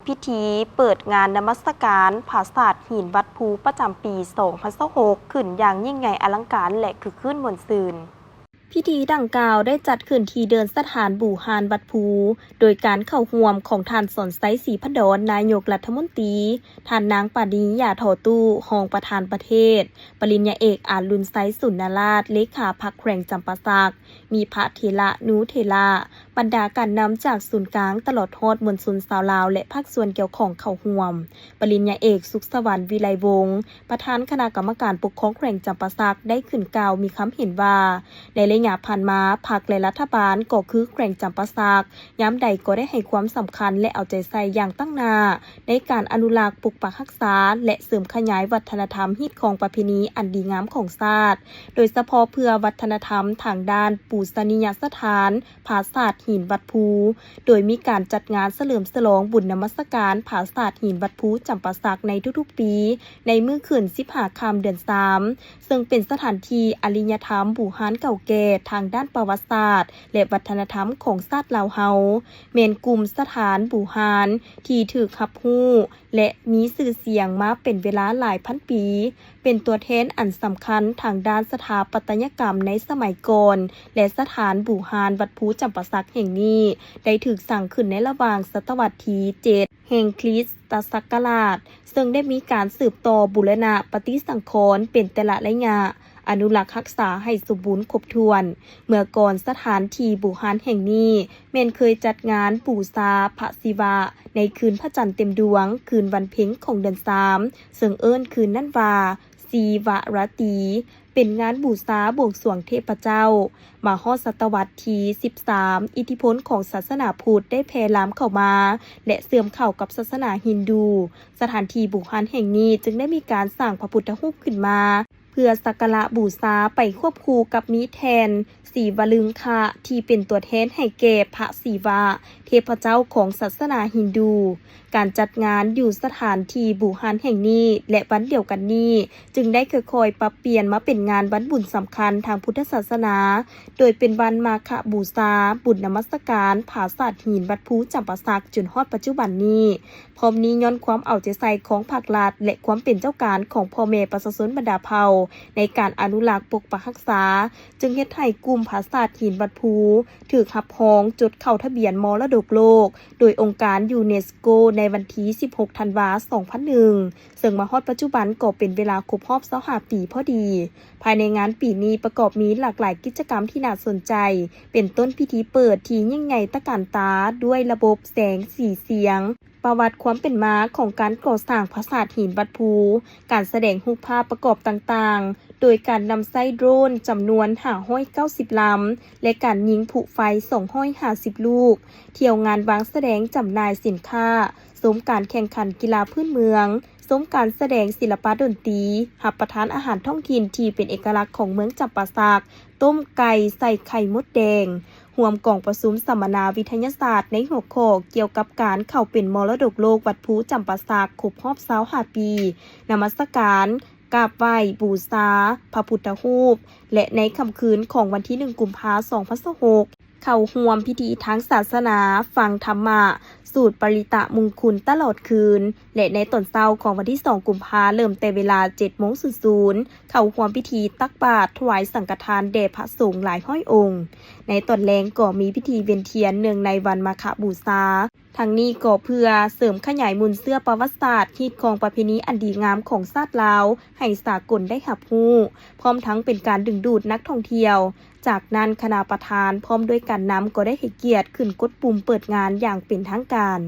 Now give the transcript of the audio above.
ພິທີເປີດງານນະມັດສະການຜາສາດຫີນວັດພູປະຈຳປີສອງພັນຊາວຫົກ ຂຶ້ນຢ່າງຍິ່ງໃຫຍ່ອະລັງການ ແລະ ຄຶກຄື້ນມ່ວນຊື່ນ. ພິທີດັ່ງກ່າວໄດ້ຈັດຂຶ້ນທີ່ເດີ່ນສະຖານບູຮານວັດພູ ໂດຍການເຂົ້າຮ່ວມຂອງທ່ານ ສອນໄຊ ສີພັນດອນ ນາຍົກລັດຖະມົນຕີ, ທ່ານນາງ ປານີ ຢາທໍ່ຕູ້ ຮອງປະທານປະເທດ, ປະລິນຍາເອກ ອາລຸນໄຊ ສຸນນະລາດ ເລຂາພັກແຂວງຈຳປາສັກ, ມີພະເຖລະ ນູເຖລະ, ບັນດາການນຳຈາກສູນກາງ ຕະຫຼອດຮອດມວນຊົນຊາວລາວ ແລະ ພາກສ່ວນກ່ຽວຂ້ອງເຂົ້າຮ່ວມ. ປະລິນຍາເອກ ສຸກສະຫວັນ ວິໄລວົງ ປະທານຄະນະກຳມະການປົກຄອງແຂວງຈຳປາສັກ ໄດ້ຂຶ້ນກ່າວມີຄຳເຫັນວ່າ ໃນໄລຍະຜ່ານມາ, ພັກ ແລະ ລັດຖະບານ ກໍຄືແຂວງຈຳປາສັກ ຍາມໃດກໍໄດ້ໃຫ້ຄວາມສຳຄັນ ແລະ ເອົາໃຈໃສ່ຢ່າງຕັ້ງໜ້າ ໃນການອະນຸລັກ, ປົກປັກຮັກສາ ແລະ ເສີມຂະຫຍາຍວັດທະນະທຳ, ຮີດຄອງປະເພນີອັນດີງາມຂອງຊາດ, ໂດຍສະເພາະເພື່ອວັດທະນະທຳທາງດ້ານປູຊະນີຍະສະຖານ ຜາສາດຫີນວັດພູ, ໂດຍມີການຈັດງານສະເຫຼີມສະຫຼອງບຸນນະມັດສະການຜາສາດຫີນວັດພູຈຳປາສັກໃນທຸກໆປີ ໃນມື້ຂຶ້ນສິບຫ້າຄ່ຳເດືອນສາມ ເຊິ່ງເປັນສະຖານທີ່ອາລິຍະທຳບູຮານເກົ່າແກ່ທາງດ້ານປະຫວັດສາດ ແລະ ວັດທະນະທຳຂອງຊາດລາວເຮົາ, ແມ່ນກຸ່ມສະຖານບູຮານທີ່ຖືກຮັບຮູ້ ແລະ ມີຊື່ສຽງມາເປັນເວລາຫຼາຍພັນປີ, ເປັນຕົວແທນອັນສຳຄັນທາງດ້ານສະຖາປັດຕະຍະກຳໃນສະໄໝກ່ອນ ແລະ ສະຖານບູຮານວັດພູຈຳປາສັກແຫ່ງນີ້ ໄດ້ຖືກສ້າງຂຶ້ນໃນລະຫວ່າງສະຕະວັດທີເຈັດ ແຫ່ງຄຣິສຕະສັກກະລາດ, ເຊິ່ງໄດ້ມີການສືບຕໍ່ບູລະນະປະຕິສັງຂອນເປັນແຕ່ລະໄລຍະ, ອະນຸລັກຮັກສາໃຫ້ສົມບູນຄົບຖ້ວນ. ເມື່ອກ່ອນສະຖານທີ່ບູຮານແຫ່ງນີ້ ແມ່ນເຄີຍຈັດງານບູຊາພະສິວະໃນຄືນພະຈັນເຕັມດວງ, ຄືນວັນເພັງຂອງເດືອນສາມ ເຊິ່ງເອີ້ນຄືນນັ້ນວ່າ ສີວະລາຕີ, ເປັນງານບູຊາບວງສວງເທບພະເຈົ້າ. ມາຮອດສະຕະວັດທີສິບສາມ, ອິດທິພົນຂອງສາສະໜາພຸດໄດ້ແຜ່ລາມເຂົ້າມາ ແລະ ເຊື່ອມເຂົ້າກັບສາສະໜາຮິນດູ. ສະຖານທີ່ບູຮານແຫ່ງນີ້ຈຶ່ງໄດ້ມີການສ້າງພະພຸດທະຮູບຂຶ້ນມາ ເພື່ອສັກກາລະບູຊາ ໄປຄວບຄູ່ກັບມີແທ່ນສີວະລຶງຄະ ທີ່ເປັນຕົວແທນໃຫ້ແກ່ພະສີວະ ເທບພະເຈົ້າຂອງສາສະໜາຮິນດູ. ການຈັດງານຢູ່ສະຖານທີ່ບູຮານແຫ່ງນີ້ ແລະ ວັນດຽວກັນນີ້ ຈຶ່ງໄດ້ຄ່ອຍໆປັບປ່ຽນມາເປັນງານວັນບຸນສຳຄັນທາງພຸດທະສາສະໜາ, ໂດຍເປັນວັນມາຄະບູຊາ, ບຸນນະມັດສະການຜາສາດຫີນວັດພູຈຳປາສັກ ຈົນຮອດປັດຈຸບັນນີ້. ພ້ອມນີ້ຍ້ອນຄວາມເອົາໃຈໃສ່ຂອງພາກລັດ ແລະ ຄວາມເປັນເຈົ້າການຂອງພໍ່ແມ່ປະຊາຊົນບັນດາເຜົ່າ ໃນການອະນຸລັກປົກປັກຮັກສາ, ຈຶ່ງເຮັດໃຫ້ກຸ່ມຜາສາດຫີນວັດພູ ຖືກຮັບຮອງຈົດເຂົ້າທະບຽນມໍລະດົກໂລກ ໂດຍອົງການຢູເນສໂກ ໃນວັນທີສິບຫົກ ທັນວາ ສອງພັນໜຶ່ງ ເຊິ່ງມາຮອດປັດຈຸບັນກໍເປັນເວລາຄົບຮອບຊາວຫ້າປີພໍດີ. ພາຍໃນງານປີນີ້ປະກອບມີຫຼາກຫຼາຍກິດຈະກຳທີ່ໜ້າສົນໃຈ, ເປັນຕົ້ນພິທີເປີດທີ່ຍິ່ງໃຫຍ່ຕະການຕາ ດ້ວຍລະບົບແສງ, ສີ, ສຽງ, ປະຫວັດຄວາມເປັນມາຂອງການກໍ່ສ້າງຜາສາດຫີນວັດພູ, ການສະແດງຮູບພາບປະກອບຕ່າງໆ ໂດຍການນຳໃຊ້ໂດຣນຈຳນວນຫ້າຮ້ອຍເກົ້າສິບລຳ ແລະ ການຍິງຜຸໄຟສອງຮ້ອຍຫ້າສິບລູກ, ທ່ຽວງານວາງສະແດງຈຳໜ່າຍສິນຄ້າ, ຊົມການແຂ່ງຂັນກິລາພື້ນເມືອງ, ຊົມການສະແດງສິລະປະດົນຕີ, ຮັບປະທານອາຫານທ້ອງຖິ່ນທີ່ເປັນເອກະລັກຂອງເມືອງຈຳປາສັກ, ຕົ້ມໄກ່ໃສ່ໄຂ່ມົດແດງ, ຮ່ວມກອງປະຊຸມສຳມະນາວິທະຍາສາດໃນຫົວຂໍ້ກ່ຽວກັບການເຂົ້າເປັນມໍລະດົກໂລກວັດພູຈຳປາສັກຄົບຮອບຊາວຫ້າປີ, ນະມັດສະການ, ກາບໄຫວ້, ບູຊາພະພຸດທະຮູບ ແລະ ໃນຄ່ຳຄືນຂອງວັນທີໜຶ່ງ ກຸມພາ ສອງພັນຊາວຫົກ ເຂົ້າຮ່ວມພິທີທາງສາສະໜາ, ຟັງທຳມະ, ສູດປະລິຕະມຸງຄຸນຕະຫຼອດຄືນ ແລະ ໃນຕອນເຊົ້າຂອງວັນທີສອງ ກຸມພາ ເລີ່ມແຕ່ເວລາເຈັດໂມງສູນສູນ ເຂົ້າຮ່ວມພິທີຕັກບາດຖວາຍສັງກະທານແດ່ພະສົງຫຼາຍຮ້ອຍອົງ. ໃນຕອນແລງກໍມີພິທີເວັນທຽນເນື່ອງໃນວັນມາຄະບູຊາ. ທັງນີ້ກໍເພື່ອເສີມຂະຫຍາຍມູນເຊື້ອປະຫວັດສາດ, ຮີດຄອງປະເພນີອັນດີງາມຂອງຊາດລາວໃຫ້ສາກົນໄດ້ຮັບຮູ້, ພ້ອມທັງເປັນການດຶງດູດນັກທ່ອງທ່ຽວ. ຈາກນັ້ນຄະນະປະທານພ້ອມດ້ວຍການນຳກໍໄດ້ໃຫ້ກຽດຂຶ້ນກົດປຸ່ມເປີດງານຢ່າງເປັນທາງການ.